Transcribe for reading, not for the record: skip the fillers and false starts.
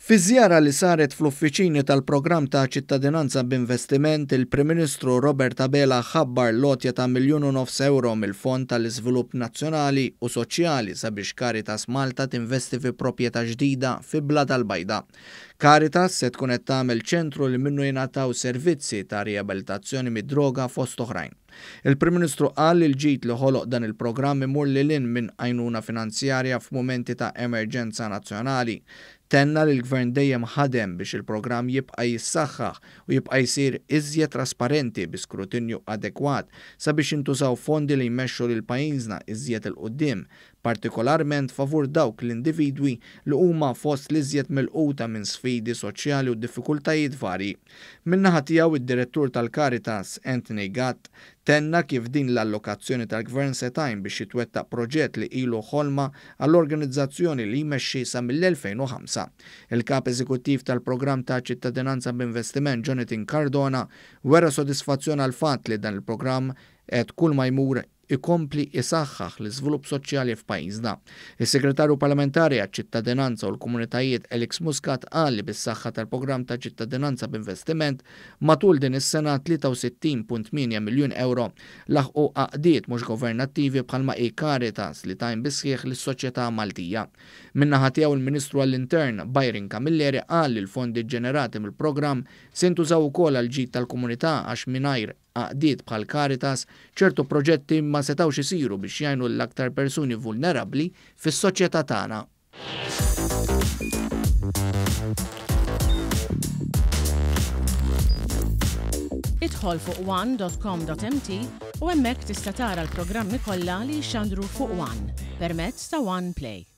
Fi żjara li saret fl-uffiċini tal-Programm ta' Ċittadinanza b'Investiment, il-Prim Ministru Robert Abela ħabbar l-għotja ta' miljun u nofs ewro mill-Fond għall-Iżvilupp Nazzjonali u Soċjali sabiex Caritas Malta tinvesti fi proprjetà ġdida fi Blata l-Bajda. Caritas se tkun qed tagħmel ċentru li minnu jingħataw servizzi ta' riabilitazzjoni mid-droga fost oħrajn. Il-Prim Ministru qal li l-ġid li ħoloq dan il-programm imur lil hinn minn għajnuna finanzjarja f'mumenti ta' emerġenza nazzjonali. Tenna li l-Gvern dejjem ħadem biex il-programm jibqa' jissaħħaħ u jibqa' jsir iżjed trasparenti bi skrutinju adekwat sabiex jintużaw fondi li jmexxu lil pajjiżna iżjed 'il quddiem partikolarment favur dawk l-individwi li huma fost l-iżjed milquta minn sfidi soċjali u diffikultajiet varji. Min-naħa tiegħu id-Direttur tal-Caritas, Anthony Gatt, tenna kif din l-allokazzjoni tal-Gvern se tgħin biex jitwettaq proġett li ilu ħolma għall-organizzazzjoni li jmexxi sa mill-2005. Il-Kap Eżekuttiv tal-Programm ta' Ċittadinanza b'Investiment Jonathan Cardona wera sodisfazzjon għall-fatt li dan il-programm qed kulma jmur ikompli jsaħħaħ l-iżvilupp soċjali f'pajjiżna. Is-Segretarju Parlamentari għaċ-Ċittadinanza u l-Komunitajiet Alex Muscat qal li bis-saħħa tal-programm ta' ċittadinanza b'investiment, matul din is-sena 63.8 miljun ewro laħqu għaqdiet mhux governattivi bħalma hi Caritas li tgħin bis-sħiħ lis-soċjetà Maltija. Min-naħa tiegħu l-Ministru għall-Intern Byron Camilleri qal li l-fondi ġġenerati mill-programm se jintużaw ukoll għall-ġid tal-komunità għax mingħajr Għaqdiet bħal Caritas, ċertu proġetti ma setgħux isiru biex jgħinu lill-aktar persuni vulnerabbli fis-soċjetà tagħna. Idħol fuq one.com.mt u hemmhekk tista' tara l-programmi kollha li jixxandru fuq One permezz ta' One Play.